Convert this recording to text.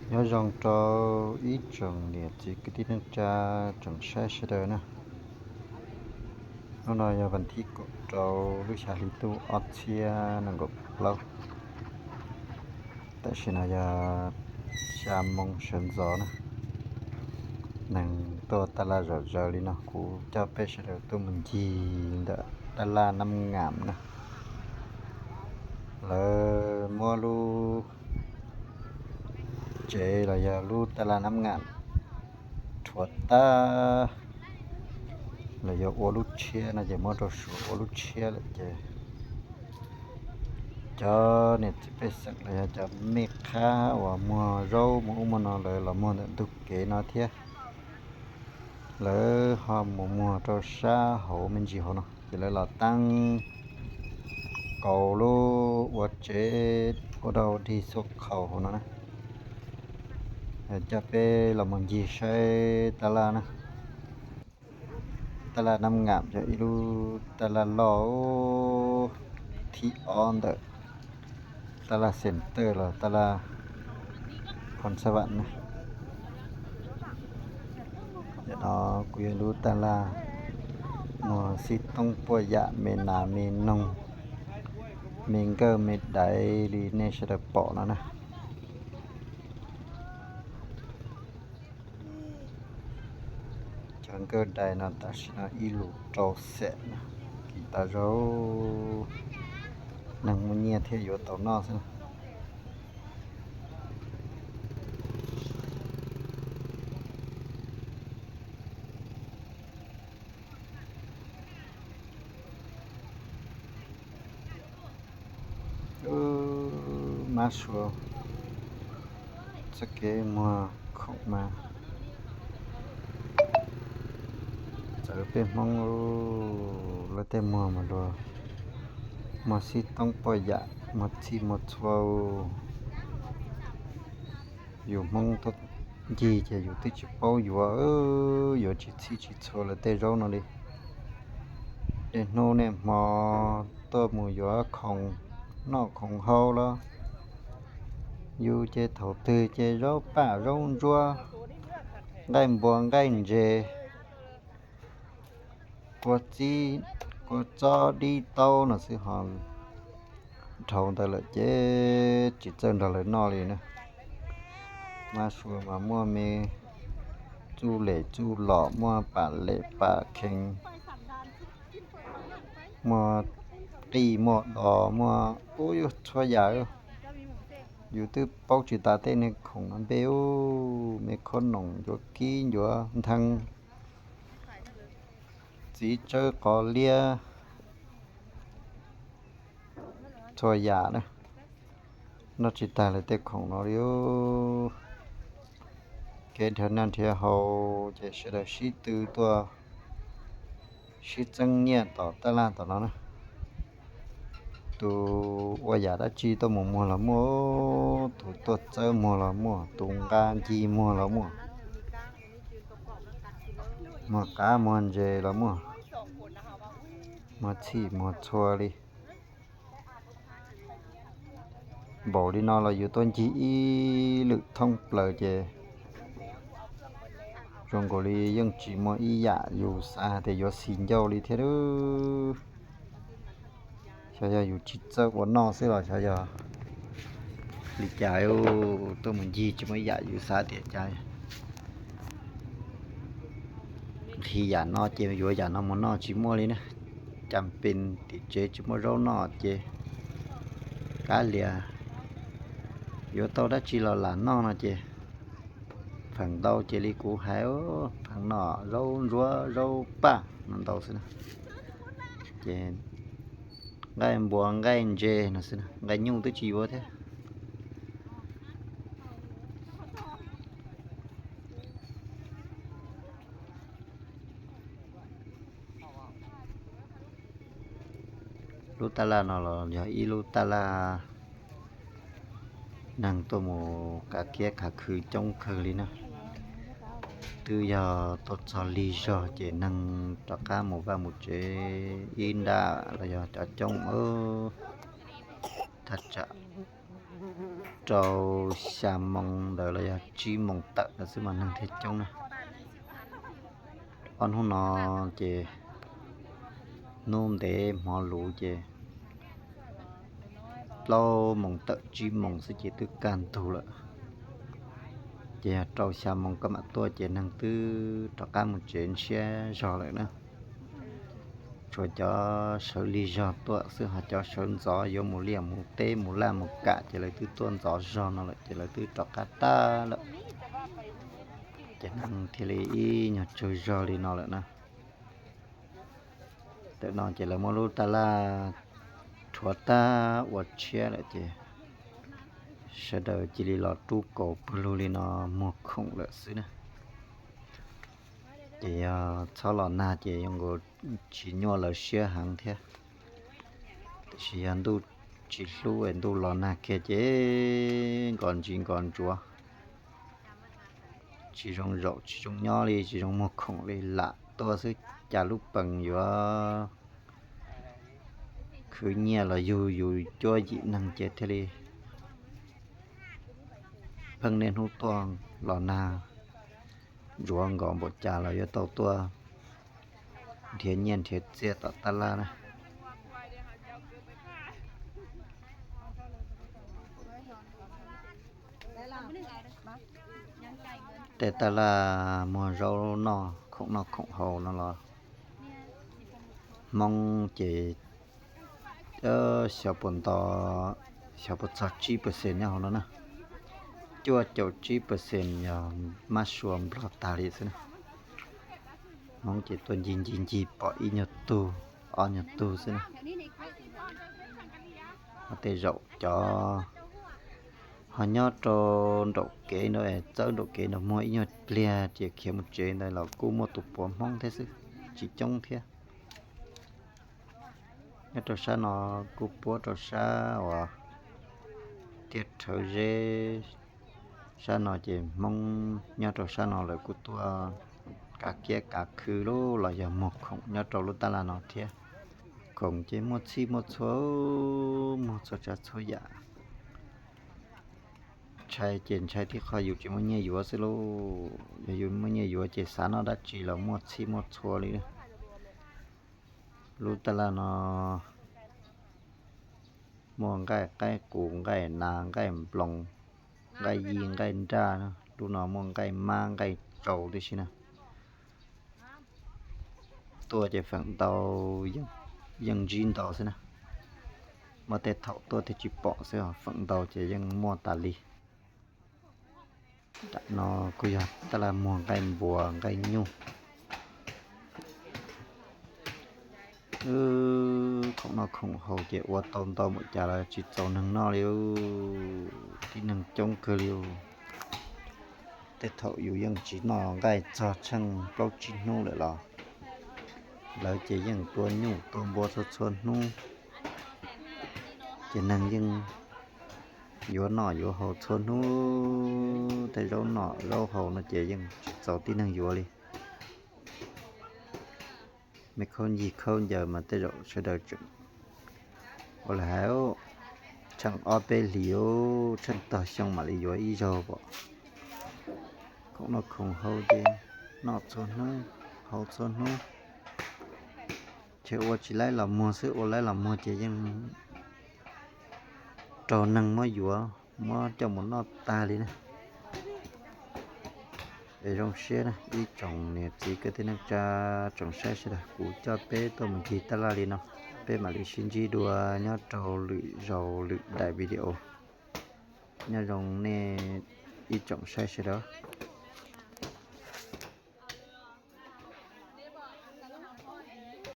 Nyob zoo rau ib tsoom niam txiv kwv tij neej tsa tsoom saib sawv daws na. Hnub no yog vas thib kaum rau lub xya hli ntuj ob txhiab nees nkaum plaub. Tam sim no yog xya moo sawv ntxov na. Neeg tuaj taj laj zom zaws li no, kuv coj peb sawv daws tuaj mus ncig ntawm taj laj Nab Ngam na. Lawv muab lub tsev los yog lub taj laj Nab Ngam rhuav tag, los yog ua lub tshiab no ces muab rau Suav ua lub tshiab lawm ces cov niam txiv pej xeem los yog cov mej qhab uas muag zaub muag ub muag no lawv los muag ntawm ntug kev no thiab. Lawv ho mus muag rau sab hauv me ntsis hauv no ces lawv los taab kaus lub ua tsev ua dau dig xuaj khaus hauv no na. Coj peb los mus ncig saib taj laj na. Taj laj Nab Ngam yog ib lub taj laj loj thib ob ntawm taj laj Xeem Tawj los taj laj Phoo Xab Vam na. Yam no kuj yog lub taj laj muag xib toob puaj yam me nas me noog, me nkawj me daiv li nej sawv daws pom no na. Cov nkawj dais no tam sim no ib lus rau xees na, kis tas zog, neeg muaj nyiaj thiaj yuav tau noj xwb na. Mab sua txoj kev muag khoom mas txawv peb Hmoob, lawv tej muag mas luag muag xib toob puaj yam, muag txhij muag txhua. Yus Hmoob tuaj ncig ces yus twb tsis paub yuav, yuav tsis txhij tsis txhua lawv tej zaub no li. Tej hnub niaj hmo tuaj mus yuav khoom noj khoom haus los yus ces thaum twg ces zaub paj zaub ntsuab, nqaij npua nqaij ntses, kua txib kua txob dib taub no xwb ho dhau ntawd lawm ces tsis txawj nrog lawv noj li na. Mab sua mas muaj me txuj lem txuj lom, muaj pam lem pam khees, muaj qij muaj dos, muaj ub txhua yam. Yus twb paub tsis tas tej niag khoom no npe ub, me khob noom, ncuav kib, ncuav nthee, txiv tsawb qos liab, txhua yam na. Noj tsis tag lawv tej khoom no li. Kev nrhiav noj nrhiav haus ces sawv daws sib tw tuaj sib txeeb nyiaj tom taj laj tom no na. Tus ua yam dab tsi tuaj mus muag los muaj, tus tuaj txawb muag los muaj, tus nqa ncig muag los muaj, muag qav muag ntses los muaj, muag txhij muag txhua li. Npaum li no los yus tuaj ncig ib lwm thoob plaws ces zoo nkaus li yeej tsis muaj ib yam yus xav hais tias yuav xis ncauj li thiab. Xyov yog yus tsis txawj ua noj xwb los xyov yog li cas tuaj mus ncig tsis muaj ib yam yus xav tias cas. Nqhis yam no ces yuav yam no mus noj tsis muaj li na. Cas pes tim tsev tsis muaj zaub noj ces kav liam, yuav tau dab tsi los lam noj no ces feem ntau ces li kuv hais, feem noj zaub ntsuab zaub paj no ntau xwb na. Ces nqaij npua nqaij ntses no xwb, nqaij nyuj twb tsis yuav thiab. Lub taj laj no los yog ib lub taj laj neeg tuaj mus kav kiab kav khw coob kawg li na. Twb yog tuaj txog lig zog ces neeg rov qab mus vaj mus tsev ib nrab los yog cov coob thaj tsam rau xya moo ntawd los yog tsib moos tawm ntawd xwb mas neeg thiaj coob na. Ob hnub no ces hnub ntev hmo luv ces plaub moos tawm tsib moos xwb ces twb kaj ntug lawm. Ces yog rau xya moo koj mam tuaj ces neeg twb rov qab mus tsev ntshiab zog lawm na. Tshuav cov sawv lig zog tuaj xwb, ho cov sawv ntxov yuav mus liaj mus teb mus laj mus kam ces lawv twb tuaj ntxov zog no lawm ces lawv twb rov qab tag lawm. Ces neeg thiaj li ib nyuag tsawg zog li no lawm na. Tam no ces lawv muab lub taj laj rhuav tag ua tshiab lawm ces sawv daws cia li los rub kaus pawg lug li no muag khoom lawm xwb na. Ces yog txhob los nag ces zoo nkaus tsis nyuaj lawv siab heev thiab. Tiam sis yog ntuj tsis hlub es ntuj los nag kiag ces nkos ntsis nkos ntsuav, tsis zoo zaum tsis zoo nyob li, tsis zoo muag khoom li, lam tuaj xwb cas lub pees yuav khwv nyiaj los yug yus cuab yim neeg ces thiaj li pheej niaj hnub tuaj los nag ntsuav nkaus npaum cas los yuav tau tuaj nrhiav nyiaj nrhiav txiaj tom taj laj na. Tej taj laj muag zaub noj khoom noj khoom haus no los Hmoob ces xyov puas nto, xyov puas txog tsib percent nyob hauv no na. Cuaj caum tsib percent yog mab sua Nplog tag li xwb na. Hmoob ces tuaj ncig ncig ncig pom ib nyuag tug, ob nyuag tug xwb na. Tej zaum cov ho nyob rau nraum kev no, txawb nraum kev no muag ib nyuag pliag ces khiav mus tsev ntawd los kuj muaj tus puav Hmoob thiab xwb, tsis coob thiab. Nyob rau sab no kuj puab rau sab uas tiaj rhawv zeb sab no ces Hmoob nyob rau sab no lawv kuj tuaj kav kiab kav khw los yog muag khoom nyob rau lub taj laj no thiab. Khoom ces muaj txhij muaj txhua, muag txhua tsav txhua yam. Ntshai ces ntshai tib qho yus tsis muaj nyiaj yuav xwb lauj. Yog yus muaj nyiaj yuav ces xav noj dab tsi los muaj txhij muaj txhua li. Lub taj laj no muaj nqaij qaib qus, nqaij nas, nqaij nploos, nqaij yij, nqaij nraj, lub no muaj nqaij mab nqaij tsaus tib si na. Tuaj ces feem ntau yeej ntsib ntau xwb na. Muaj tej thaum tuaj thiaj tsis pom xwb, feem ntau ces yeej muaj tas li. Tam no kuj yog taj laj muag nqaij npua nqaij nyuj. Khoom noj khoom haus ces ua tau ntau npaum cas los tsis txaus neeg noj li. Tib neeg coob kawg li. Tej thaum yus yeej tsis noj nqaij txog tsheej plaub tsib hnub lawm los lawv ces yeej tua nyuj tua npua txhua txhua hnub. Ces neeg yeej yuav noj yuav haus txhua hnub, tej zaub noj zaub haus no ces yeej tsis txaus tib neeg yuav li. Me khaub ncig khaub ncaws mas tej zaum sawv daws tseem ua li hais, tsheej ob peb hlis, tsheej tog xyoo mam li yuav ib zaug pom. Khoom noj khoom haus ces noj txhua hnub, haus txhua hnub. Ces ua tsis laib los muag xwb, ua laib los muag ces yeej raug neeg muab yuav, muab coj mus noj tag li na. Es zoo siab na ib tsoom niam txiv kwv tij neej tsa tsoom saib sawv daws, kuv coj peb tuaj mus ncig taj laj li no, peb mam li sib ntsib dua nyob rau lwm zaus lwm daim video. Nyob zoo nej ib tsoom saib sawv daws.